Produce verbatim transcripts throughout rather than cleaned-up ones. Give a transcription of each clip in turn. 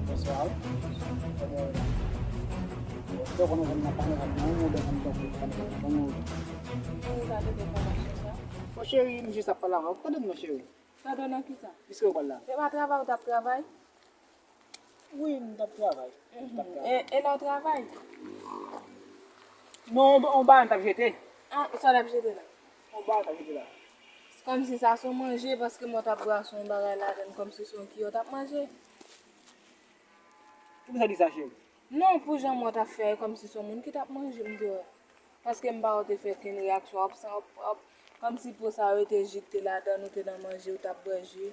Bonswa. Kòman w ye? Ou konnen mwen pa nan kay mwen, ou devan mwen, kòman w ye? Mwen cheri, m jis ap pale avè w. Tande m non cheri. Tande nan kisa? Piske ou pral la. Se pa travay ou t ap travay? Wi, m t ap travay. M t ap travay. E, e lè w travay? Non, on, on bagay m t ap jete. Ah, sa w t ap jete la? On bagay m t ap jete la. Kòmsi sa se yon manje, paske mwen t ap brase yon bagay ladan l, kòmsi se yon kiyo w t ap manje. Poukisa w di sa, cheri? Non, pou jan mwen t ap fè, kòmsi se yon moun ki t ap manje, m te wè. Paske m pa wè w te fè kenn reyaksyon, w ap, w ap, w ap, kòmsi po sa yo te ji k te ladan l, ou te nan manje, ou t ap bwè ji.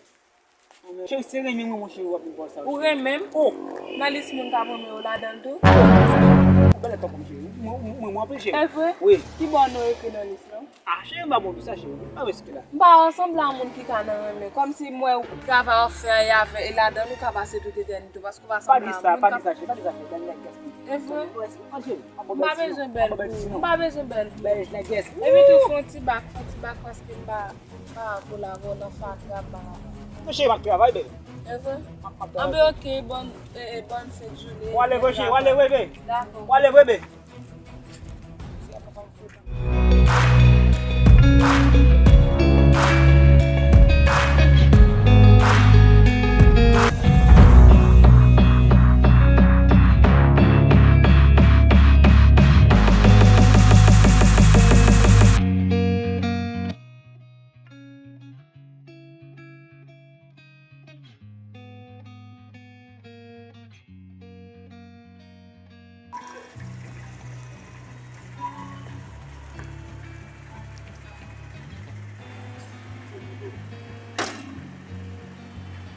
Cheri, se renmen mwen, mon cheri, w ap vin konsa. Ou renmen m? Oh! Nan lis moun k ap renmen yo ladan l tou? Ou bèl tankou m, cheri. Mwen, mwen, mwen, mwen anpil, cheri. E vre? Wi. Ki bò non ekri nan lis lan? Ah, cheri, m pa bon pou sa, cheri. Pa riske la. M pa wè w sanble a moun ki ka nan renmen. Kòmsi m wè w travay w ap fè a, e avè, e ladan l ou ka pase tout etènite w, paske w pa sanble a moun k ap. Pa di sa, pa di sa, cheri, pa di sa, cheri. Bèl nègès. E vre? M pa bezwen bèl pou ou. M pa bezwen bèl pou ou. Bèl nègès. Epi tou fè yon ti bak, fè yon ti bak paske m pa, m pa kolabore nan fatra, m pa kapab. Non, cheri, m ap travay, bèl. E vre? M ap, m ap travay. Anben, oke, bòn, e, e, bòn fen jounen. W ale vre, cheri, w ale vre, bèl. Dakò. W ale vre, bèl.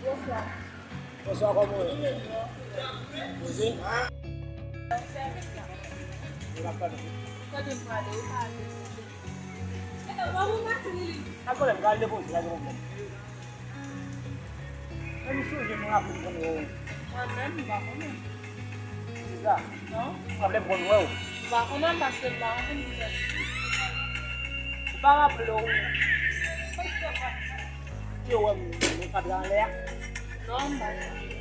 Bonswa. Bonswa, kòman w ye? Poze. Kote m prale, ou pa ale. Pa gen pwoblèm, m pral depoze, pa gen pwoblèm. Men m sonje m raple m konn wè w. Mwen menm, m pa konnen. Kisa? Non. M raple m konn wè w. M pa konnen paske m pa konn kisa. Ou pa raple w? Te wè m nan fatra anlè a? Non, m pa sonje.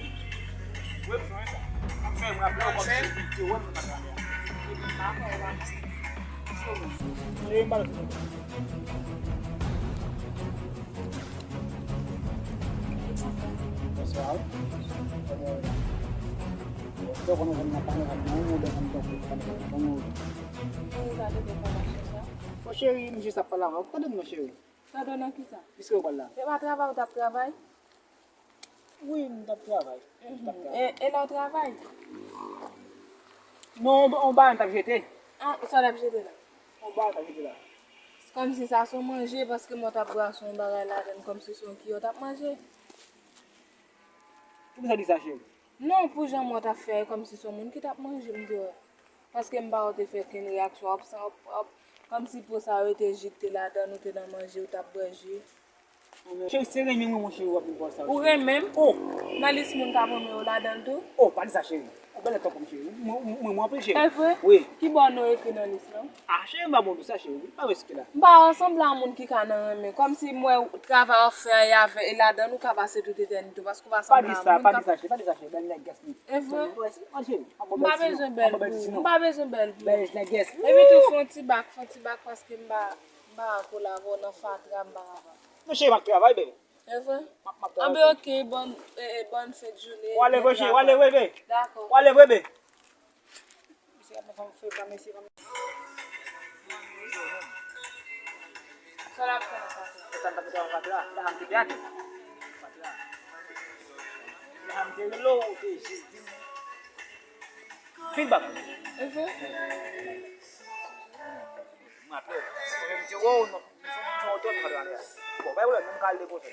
Wi, m sonje sa. Sa fè m raple w kòmsi te wè m nan fatra anlè a. Epi m pa kwè w pa konn. Sonje m pale sou. Bonswa. Kòman w ye? Ou konnen mwen pa nan kay mwen, ou devan mwen, kòman w ye? Mwen ka tande konvèsasyon sa. Bon, cheri, m jis ap pale avè w. Tande m non, cheri. Tande nan kisa? Piske ou pral la. Se pa travay ou t ap travay? Wi, m t ap travay. M t ap travay. E, e lè w travay? Non, on, on bagay m t ap jete. Ah, sa w t ap jete la? On bagay m t ap jete la. Kòmsi sa se yon manje, paske mwen t ap brase yon bagay ladan l, kòmsi se yon kiyo w t ap manje. Poukisa w di sa, cheri? Non, pou jan mwen t ap fè, kòmsi se yon moun ki t ap manje, m te wè. Paske m pa wè w te fè kenn reyaksyon, w ap, w ap, w ap, kòmsi po sa yo te ji k te ladan l, ou te nan manje, ou t ap bwè ji. Cheri, se renmen mwen, mon cheri, w ap vin konsa. Ou renmen m? Oh! Nan lis moun k ap renmen yo ladan l tou? Oh, pa di sa, cheri. Ou bèl tankou m, cheri. Mwen, mwen, mwen anpil, cheri. E vre? Wi. Ki bò non ekri nan lis lan? Ah, cheri, m pa bon pou sa, cheri. Pa riske la. M pa wè w sanble a moun ki ka nan renmen. Kòmsi m wè w travay w ap fè a, e avè, e ladan l ou ka pase tout etènite w, paske w pa sanble a moun k ap. Pa di sa, pa di sa, cheri. Bèl nègès li. E vre? M pa bezwen bèl pou ou. M pa bezwen bèl pou ou. Bèl nègès. Epi tou fè yon ti bak, fè yon ti bak paske m pa, m pa kolabore nan fatra, m pa kapab. Non, cheri, m ap travay, bebe. E vre? M ap, m ap travay. Anben, oke, bòn, e, e, bòn fen jounen. W ale vre, cheri, w ale vre, bebe. Dakò. W ale vre, bebe. Mesye ap fè m fè pa mesye pa. Sa l ap fè nan fatra? E sa m t ap fè nan fatra? Deja m te pèdi. Fatra. Deja m te rele w, ou te jis di m. Pil bab. E vre? M raple w. Sonje m te wè w nan, m te wè w nan fatra a. Bon, pa gen pwoblèm, m ka al depoze.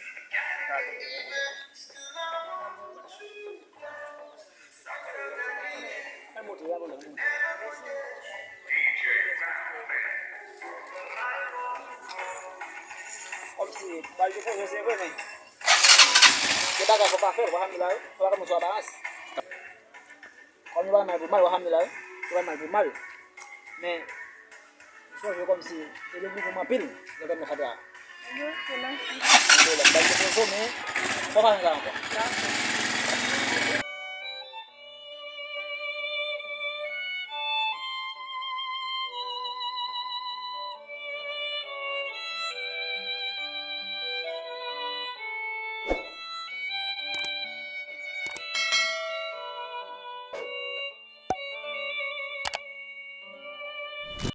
Al monte, al monte, al monte. Kòmsi, bal de pwojè, se vre, men gen bagay fò pa fè, w pa janm la, fò pa kòmanse w aparans. Kòm yo pa mal pou mal, w pa janm la, yo pa mal pou mal. Men, m sonje kòmsi, yo te bliye m anpil, lè m nan fatra a. Mwen pa gen rezo, men fò pa gen sa ankò.